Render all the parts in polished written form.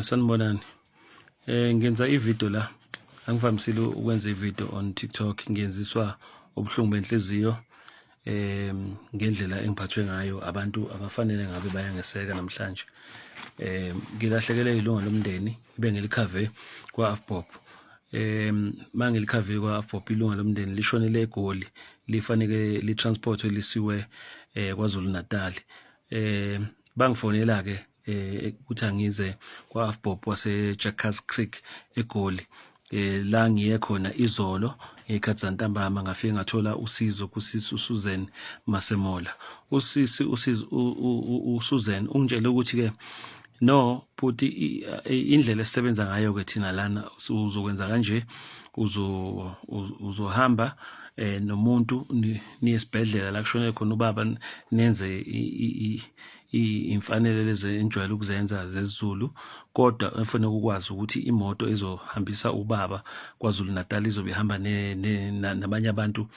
Sanibonani. Ngenza ivideo la. Angivamisile ukwenza ivideo on TikTok, ngenziswa ubuhlungu benhliziyo ngendlela engiphathwe ngayo abantu abafanele ngabe bayangeseka namhlanje. Ngilahlekelwe ilunga lomndeni ebengilikhave kwa-Avbob. Mangilikhavile kwa-Avbob, ilunga lomndeni lishonele eGoli, lifanele litransportwe lisiwe KwaZulu Natal. Bangifonela ke ukuthi angize kwa-Avbob wase Jackass Creek eGoli, la ngiye khona izolo ngey'khathi zantambama. Ngafike ngathola usizo kusisi uSusan Masemola. Usisi uSusan ungitshele ukuthi-ke, "No bhuti, indlela esisebenza ngayo ke thina lana, uzokwenza kanje, uzohamba nomuntu niye esibhedlela la kushone khona ubaba, nenze imfanelo lezi enijwayele ukuzenza zesiZulu, kodwa efanele ukwazi ukuthi imoto ezohambisa ubaba KwaZulu Natal izobe ihamba nabanye abantu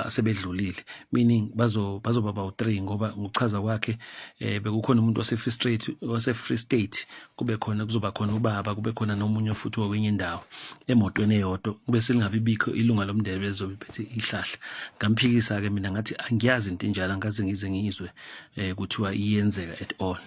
asebedlulile, meaning bazoba bawu-3, ngoba ngokuchaza kwakhe bekukhona umuntu wase-Free State, wase-Free State, kube khona, kuzoba khona ubaba, kube khona nomunye futhi wakwenye indawo emotweni eyodwa, kube selingabi bikho ilunga lomndeni bezobe iphethe ihlahla." Ngamphikisa-ke mina, ngathi angiyazi into enjalo, angaze ngize ngiyizwe kuthiwa iyenzeka at all.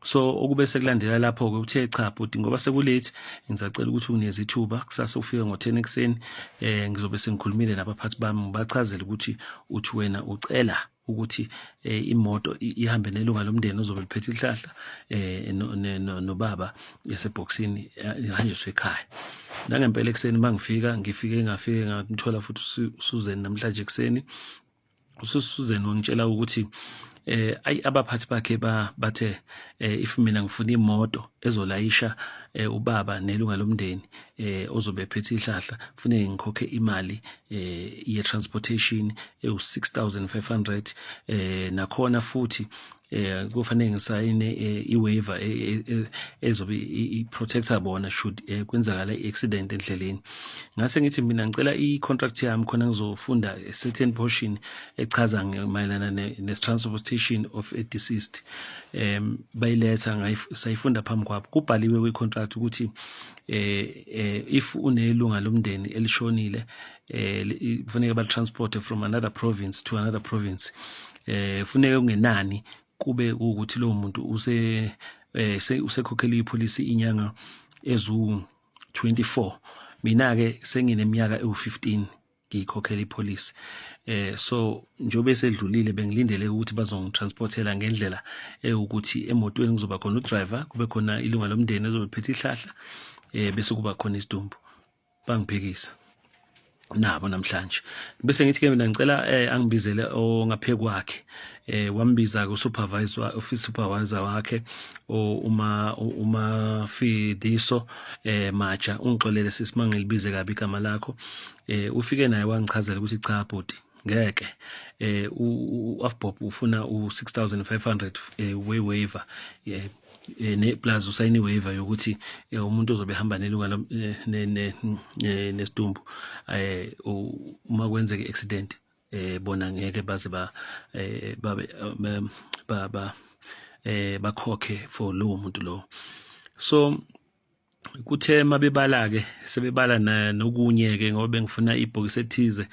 So okube sekulandela lapho-ke, uthe, "Cha bhuti, ngoba sekulate, ngisacela ukuthi unginikeze ithuba kusasa ufike ngo-10 ekuseni, ngizobe sengikhulumile nabaphathi bami, ngibachazele ukuthi uthi wena ucela ukuthi imoto ihambe nelunga lomndeni ozobe liphethe ihlahla nobaba esebhokisini, ihanjiswe ekhaya." Nangempela ekuseni mangifika, ngifike ngafike ngamthola futhi uSusan namhlanje ekuseni. USusan wangitshela ukuthi ayi, abaphathi bakhe bathe if mina ngifuna imoto ezolayisha ubaba nelunga lomndeni ozobe ephethe ihlahla, kufanele ngikhokhe imali ye transportation ewu 6500, nakhona futhi kufanele ngisayine i-waiver ezobe i-protector bona should kwenzakala i-accident endleleni. Ngase ngithi mina ngicela i-contract yami khona ngizofunda a certain portion echaza mayelana ne-transportation of a deceased. Bayiletha, sayifunda phambi kwabo. Kubhaliwe kwi-contract ukuthi if unelunga lomndeni elishonile, kufanele balitransport from another province to another province, kufuneka kungenani kube ukuthi lowo muntu use usekhokhela ipolicy inyanga ezu 24. Mina ke sengineminyaka ewu15 ngiyikhokhela ipolicy, so njengoba sedlulile, bengilindele ukuthi bazongitransportela ngendlela ewukuthi emotweni kuzoba khona udriver, kube khona ilunga lomndeni ezobe phethe ihlahla, bese kuba khona isidumbu. Bangiphikisa nabo namhlanje. Bese ngithi ke mina ngicela angibizele ongaphe kwakhe. Wambiza ku supervisor, office supervisor wakhe, uma Fidiso Maja, ungixolele sisi mangilibize kabi igama lakho. Ufike naye wangichazela ukuthi, "Cha bhuti, ngeke, u-Avbob ufuna u6500 we waiver, ne plus usayini waiver yokuthi umuntu ozobe ehamba nelunga nesidumbu, uma kwenzeka accident, bona ngeke baze ba babe ba ba bakhokhe for lowo muntu lo." So kuthe mabebala ke, sebebala nokunye ke, ngoba bengifuna ibhokisi ethize,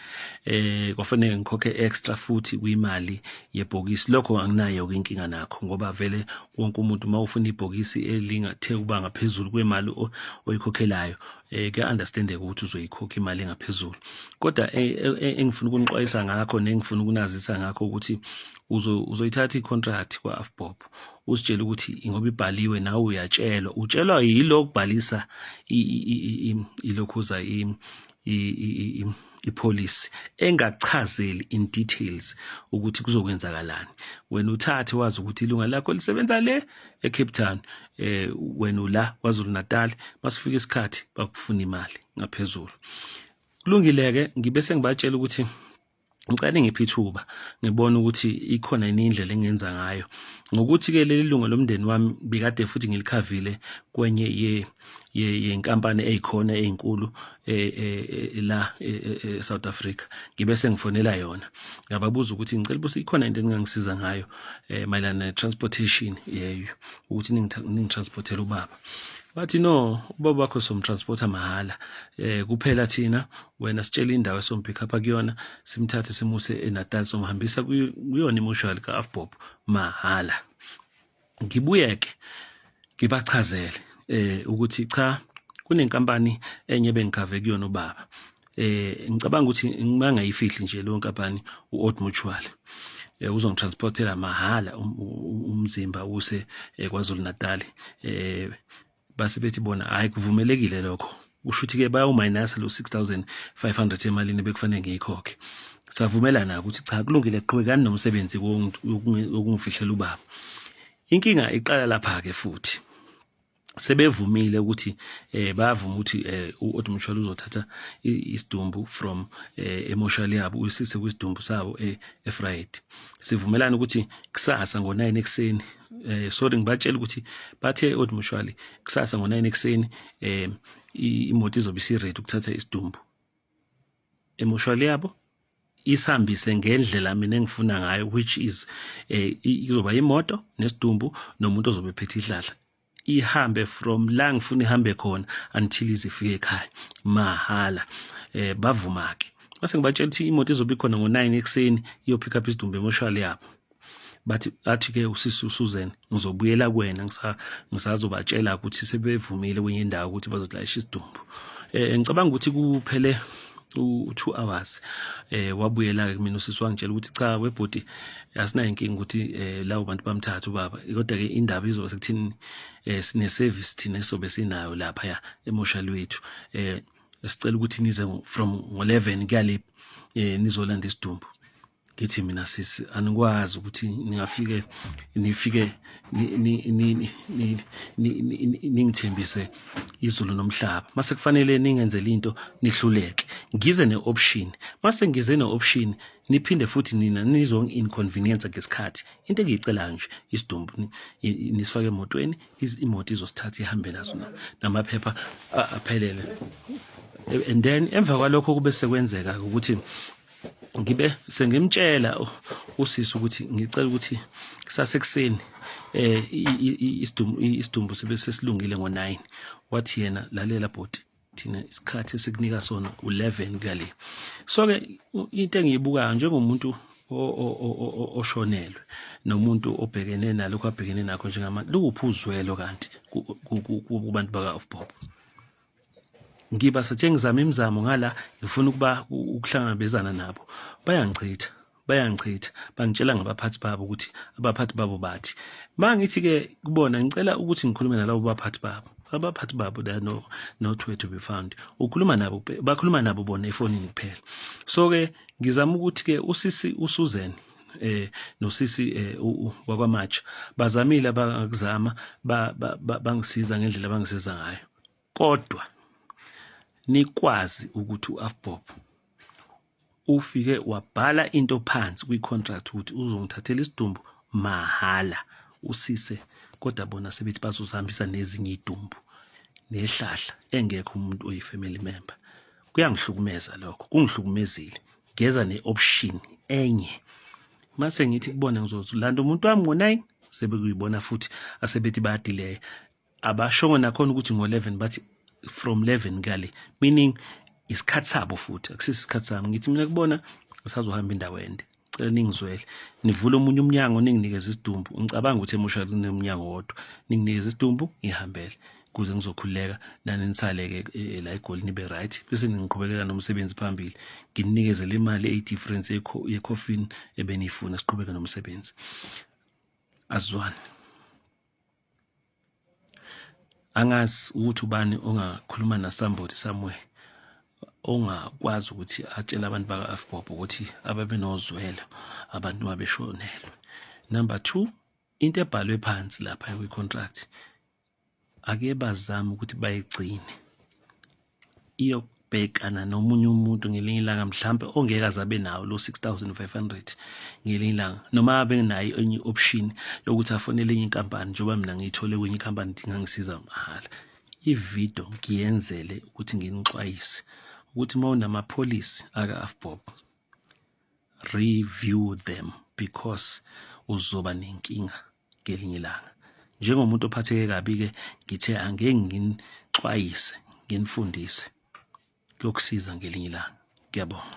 kwafanele ngikhokhe extra futhi kwimali yebhokisi. Lokho anginayo ke inkinga nakho, ngoba vele wonke umuntu uma ufuna ibhokisi elingathe kuba ngaphezulu kwemali oyikhokhelayo, kuya understandeka ukuthi uzoyikhokha imali engaphezulu. Kodwa engifuna ukunixwayisa ngakho nengifuna ukunazisa ngakho ukuthi uzoyithatha i-contract kwa-Avbob, usitshele ukuthi ngoba ibhaliwe, nawe uyatshelwa, utshelwa yilo kubhalisa ilokhuza ipolicy engachazeli in details ukuthi kuzokwenzakalani. Wena uthathe wazi ukuthi ilunga lakho lisebenza le eCape Town, wena ula KwaZulu Natal, masifika isikhathi bakufuna imali ngaphezulu. Kulungile ke, ngibe sengibatshela ukuthi Ngicela ningiphe ithuba ngibone ukuthi ikhona yini indlela engenza ngayo ngokuthi-ke leli lunga lomndeni wami bikade futhi ngilikhavile kwenye yenkampani eyikhona eyinkulu la e-South Africa. Ngibe sengifonela yona ngababuza ukuthi ngicela ukuthi ikhona into eningangisiza ngayo mayelana ne-transportation yeyo ukuthi ningitransportele ubaba. Bathi no, ubaba wakho somtransporta mahhala kuphela thina wena sitshela indawo esompick up kuyona simthathe simuse eNatal somhambisa kuyona imoshwali ka-Afbob mahhala. Ngibuyeke ngibachazele ukuthi cha kunenkampani enye bengikhave kuyona ubaba. Ngicabanga ukuthi ngingayifihli nje leyo nkampani u-Old Mutual. Uzongitransportela mahhala umzimba use KwaZulu Natal. Base bethi bona hayi kuvumelekile lokho. Kusho ukuthi ke bayawuminus lo 6500 emalini bekufanele ngiyikhokhe. Savumelana ukuthi cha kulungile qhubekani nomsebenzi wokungifihlela ubaba. Inkinga iqala lapha ke futhi. Sebevumile ukuthi bayavuma ukuthi u-Old Mutual uzothatha isidumbu from emoshali yabo uyisise kwisidumbu sabo eFriday. Sivumelana ukuthi kusasa ngo9 ekuseni sorry ngibatshela ukuthi bathe Old Mutual kusasa ngo9 ekuseni imoto izobe isiready ukuthatha isidumbu emoshali yabo isihambise ngendlela mina engifuna ngayo, which is izoba imoto nesidumbu nomuntu ozobe ephethe ihlahla, ihambe from la ngifuna ihambe khona until izifike ekhaya mahala. Bavuma ke base ngibatshela ukuthi imoto izobe ikhona ngo9 ekuseni iyo pick up isidumbu emoshali yabo. Bathi athi ke usisi uSusan ngizobuyela kuwena ngisazobatshela ukuthi sebevumile kwenye indawo ukuthi bazolayisha isidumbu. Ngicabanga ukuthi kuphele u2 hours wabuyela ke kumina usisi wangitshela ukuthi cha webhuti asinayo inkinga ukuthi labo bantu bamthatha ubaba, kodwa ke indaba izoba sekuthini sine service thina esobe sinayo lapha ya emoshali wethu, sicela ukuthi nize from ngo11 kuyale nizolanda isidumbu. Ngithi mina sisi anikwazi ukuthi ningafike nifike ningithembise izulu nomhlaba mase kufanele ningenzele into nihluleke. Ngize ne-option, mase ngize ne-option niphinde futhi nina nizongi-inconvenience ngesikhathi. Into engiyicelayo nje isidumbu nisifake emotweni, imoto izosithatha ihambe naso namaphepha aphelele. And then emva kwalokho kube sekwenzeka ukuthi ngibe sengimtshela usisi ukuthi ngicela ukuthi kusasa ekuseni isidumbu sibe sesilungile ngo9. Wathi yena lalela bhuti, thina isikhathi esikunika sona u11 kuyale. So ke into engiyibukayo njengomuntu oshonelwe nomuntu obhekene nalokho abhekene nakho njengamanje, luphi uzwelo kanti kubantu baka Afbob? Ngiba sathe ngizama imizamo ngala ngifuna ukuba ukuhlangabezana nabo, bayangichitha bayangichitha, bangitshela ngabaphathi babo ukuthi abaphathi babo bathi. Mangithi ke kubona ngicela ukuthi ngikhulume nalabo baphathi babo, abaphathi babo they are no not where to be found. Ukhuluma nabo, bakhuluma nabo bona efonini kuphela. So ke ngizama ukuthi ke usisi uSusan nosisi wakwaMatsha bazamile abangakuzama, bangisiza ngendlela abangisiza ngayo, kodwa nikwazi ukuthi uAfbob ufike wabhala into phansi kwi-contract ukuthi uzongithathela isidumbu mahhala usise, kodwa bona sebethi bazosihambisa nezinye idumbu nehlahla engekho umuntu oyi-family member. Kuyangihlukumeza lokho, kungihlukumezile. Ngeza ne-option enye mase ngithi kubona ngizolanda umuntu wami ngo-9, sebekuyibona futhi asebethi bayadileya, abashongo nakhona ukuthi ngo-11, bathi from 11 kuyale, meaning isikhathi sabo futhi akusisi isikhathi sami. Ngithi mina kubona ngisazohamba indawo ende, cela ningizwele nivule omunye umnyango ninginikeze isidumbu. Ngicabanga ukuthi emusha kunomnyango wodwa, ninginikeze isidumbu ngihambele kuze ngizokhululeka, nani nisale-ke la eGoli nibe right, bese ningiqhubekela nomsebenzi phambili, ngininikeze le mali eyi-difference yecoffin ebeniyifuna, siqhubeke nomsebenzi. Azizwani. Angazi ukuthi ubani ongakhuluma na somebody somewhere ongakwazi ukuthi atshele abantu baka-Afbob ukuthi ababe nozwelo abantu mabeshonelwe. Number 2, into ebhalwe phansi lapha kwi-contract ake bazame ukuthi bayigcine. Iyo Uzobhekana nomunye umuntu ngelinye ilanga, mhlampe ongeke aze abe nawo lo 6500 ngelinye ilanga, noma abe nayo enye option yokuthi afonele enye inkampani, njengoba mina ngiyithole kwenye inkampani ingangisiza mahhala. Ividiyo ngiyenzele ukuthi nginixwayise ukuthi uma unamapholisi aka-AVBOB, review them, because uzoba nenkinga ngelinye ilanga. Njengomuntu ophatheke kabi-ke, ngithe angeke nginixwayise, nginifundise, kuyokusiza ngelinye ilanga. Ngiyabonga.